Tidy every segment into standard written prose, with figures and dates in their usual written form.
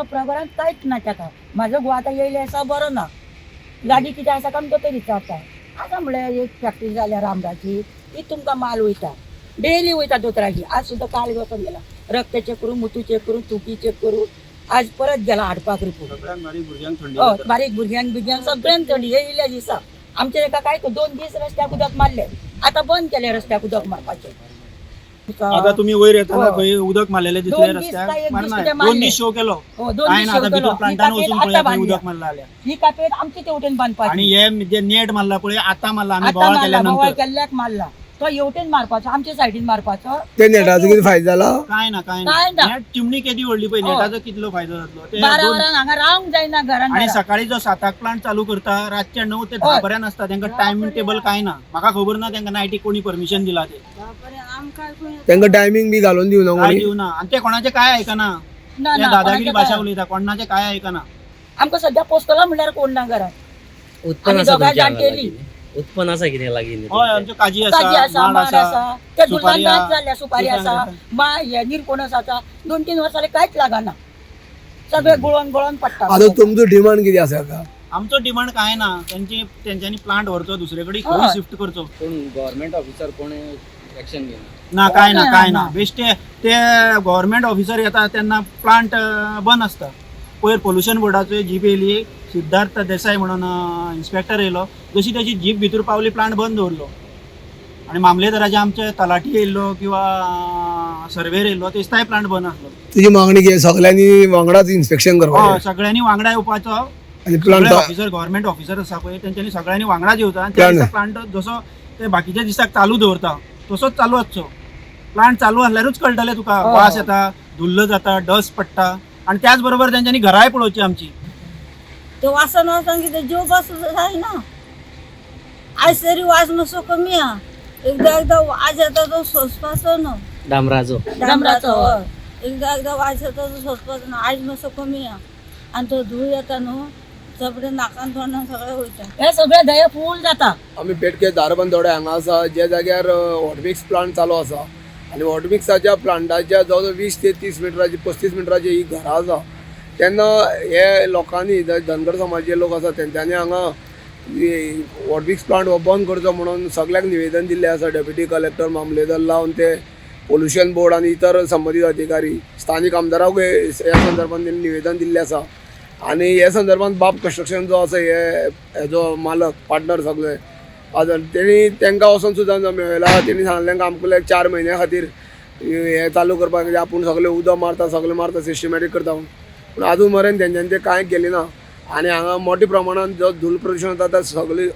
आमचो प्रोग्राम कांयच ना ताका. म्हाजो घोव आतां येयले आसा, बरो ना. लागीं कितें आसा काय दोतोर विचारता. आतां म्हणल्यार एक फॅक्टरी जाल्या रामदाची, ती तुमकां माल वयता, डेली वयता दोतोराची. आज सुद्दां काल वचोन गेला, रक्त चॅक करून, मुतू चॅक करून, तुकी चॅक करून, आज परत गेला हाडपाक रिपोर्ट. सगळ्यांक, बारीक भुरग्यांक थंडी हय, जाता. बारीक भुरग्यांक बिरग्यांक सगळ्यांक थंडी येयल्या दिसा. आमचे एका काय 2 दीस रस्त्याक उदक मारले, आतां बंद केले रस्त्याक उदक मारपाचें. आता तुम्ही वयर येताना हय. खंय उदक मारलेले दिसले 2 दीस रस्त्याक? काय एक दीस मारना. कितें दोन मारले. दीस शो केलो. हो, दोन काय दीस ना, आता शेव केलो. भितर ही प्लांटान कापेत वचून आतां पळया खंय बांदल्या. उदक मारला जाल्यार. ही कापेत आमची तेवटेन बांदपाची. आणि हे जे नेट मारला पळय, आता मारला आमी आतां बोवाळ मारला, केल्या बोवाळ नंतर. केल्ल्याक मारला तो, हेवटेन मारपाचो, आमच्या सायडीन मारपाचो. ते नेटाचो कितें फायदो जाला? काय ना, काय काय ना. ना. नेट चिमणी केदी व्हडली पळय, हय. नेटाचो कितलो फायदो जातलो ते 12 दोन- वरां हांगा रावंक जायना घरान. आणि घरान. सकाळी जो 7 आंक प्लांट चालू करता, रातच्या 9 ते 10 हय. पर्यंत आसता. तांकां टायम टेबल काय ना. म्हाका खबर ना तांकां नायटीक कोणी परमिशन दिला ते. तांकां टायमींग बी घालून दिवना काय कोणी. दिवना आणि ते कोणाचे काय ऐकना. ना ते ना, दादागिरी कोणाचें भाशा काय. उलयता, कोणाचे काय ऐकना. आमकां सद्या पोसतलो म्हणल्यार कोण ना घरात. उत्पन्न आमी आसा दोगांय तुमच्या हांगा जाणटेली. लागीं? उत्पन्न आसा कितें लागीं न्ही हय, तुमचें? आमच्यो काजी काजी आसा, आसा, माड माड आसा, आसा, त्या सुपारी दुकान आहा. जाल्या, सुपारी दुकान आसा, आसा. मा हे निरपणस आसा. 2-3 वर्सां जाली कांयच लागना, सगळे गुळोन गुळोन पडटा. आतां तुमचो डिमांड कितें आसा का? आमचो डिमांड काय ना, त्यांची त्यांच्यानी प्लांट व्हरचो दुसरे कडेन, हय. खंय शिफ्ट करचो. कोण गव्हर्मेंट ऑफिसर कोण एक्शन घेना? ना, काय ना, ना, काय ना. ना. बेश्टे ते गव्हर्मेंट ऑफिसर येता तेन्ना प्लांट बंद आसता. पयर पोल्युशन बोर्डाचो जीप येयली, सिद्धार्थ देसाय म्हणून इन्स्पेक्टर येयलो. जशी त्याची जीप भितर पावली, प्लांट बंद दवरलो. आणि मामलेदाराचे आमचे तलाठी येयल्लो किंवा सर्वेर येयल्लो, तेचताय प्लांट बंद आसलो. तुजी मागणी कितें, सगळ्यांनी वांगडाच इन्स्पेक्शन हय, करपाचें सगळ्यांनी वांगडा येवपाचो. आनी प्लांट सगळे ऑफिसर, गव्हर्मेंट ऑफिसर आसा पळय, तेंच्यांनी सगळ्यांनी वांगडाच येवचो आनी त्या Plant. दिसा प्लांट जसो ते बाकीच्या दिसाक चालू दवरता तसोच चालू आसचो. प्लांट चालू आसल्यारूच कळटलें तुका. हय. वास येता, धुल्ल जाता, डस्ट पडटा. आनी त्याच बरोबर तेंच्यांनी घराय पळोवची आमची. ते वासान वासान कितें जेवपा सुद्दां जायना. आयज तरी वास मातसो कमी आहा. एकदां एकदां वाज येता तो सोंसपाचो न्हू. डांबराचो. डांबराचो, हय. एकदां एकदां वाज येता तो सोंसपाचो न्हू. आयज मातसो कमी आहा आनी तो धूळ येता न्हू, सगळे नाकान तोंडान सगळें वयता. हे सगळे धये फूल जाता. आमी पेटके धारबंदोडे हांगा आसा, ज्या जाग्यार हॉटमिक्स प्लांट चालू आसा. आनी हॉटमिक्साच्या प्लांटाच्या जवळ जवळ 20 ते 30 मिटराची, 35 मिटराची ही घरां आसा. तेन्ना हे लोकांनी, जे धनगर समाजाचे लोक आसा, तेंच्यांनी हांगा हॉटमिक्स प्लांट हो बंद करचो म्हणून सगळ्यांक निवेदन दिल्लें आसा. डेप्युटी कलेक्टर, मामलेदार लावन ते पोल्युशन बोर्ड आनी इतर संबंदीत अधिकारी, स्थानीक आमदाराकूय ह्या संदर्भात तेणी निवेदन दिल्लें आसा. आनी हे संदर्भात बाब कन्स्ट्रक्शन जो आसा, हे हेजो मालक, पार्टनर सगळे आजून, तेणी तांकां वचोन सुद्दां मेळयला. तेणी सांगलें तांकां आमकां लायक 4 म्हयन्या खातीर हें चालू करपाक जाय, आपूण सगळें उदक मारता, सगळें मारता, सिस्टमॅटीक करता म्हणून. पूण आजून मेरेन तेंच्यांनी तें कांय केलें ना. आनी हांगा मोठ्या प्रमाणान जो धूल प्रदूशण जाता, सगळें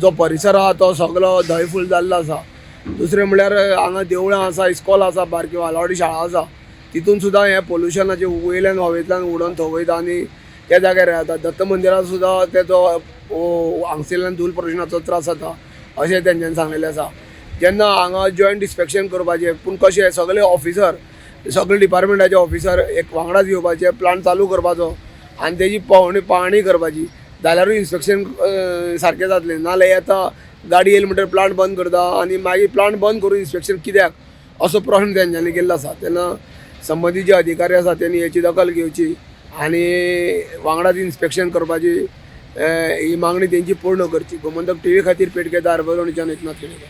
जो परिसर आहा तो सगळो धंयफूल जाल्लो आसा. दुसरें म्हणल्यार हांगा देवळां आसा, इस्कॉल आसा, बारकी वालवाडी शाळा आसा, तितून सुद्दां हें पोल्युशनाचें वयल्यान हवेंतल्यान उडोवन थंय वयता आनी त्या जाग्यार येता. दत्त मंदिरात सुद्दां तेजो हांगसरल्यान धूल प्रदुशणाचो त्रास जाता अशें तेंच्यांनी सांगलेलें आसा. जेन्ना हांगा जॉयंट इन्स्पेक्शन करपाचें, पूण कशें, सगळे ऑफिसर, सगळे डिपार्टमेंटाचे ऑफिसर एक वांगडाच येवपाचे, प्लांट चालू करपाचो आनी तेजी पळोवणी पाहणी करपाची, जाल्यारूय इन्स्पेक्शन सारकें जातलें. नाजाल्यार येता गाडी येयली म्हणटकीर प्लांट बंद करता आनी मागीर प्लांट बंद करून इन्स्पेक्शन कित्याक, असो प्रश्न तेंच्यांनी केल्लो आसा. तेन्ना संबंदीत जे अधिकारी आसा तेणी हेची दखल घेवची आनी वांगडाच इन्स्पेक्शन करपाची ही मागणी तेंची पूर्ण करची. गोमंतक टीव्ही खातीर पेडके दारबरोणच्यान एकनाथ केणेकर.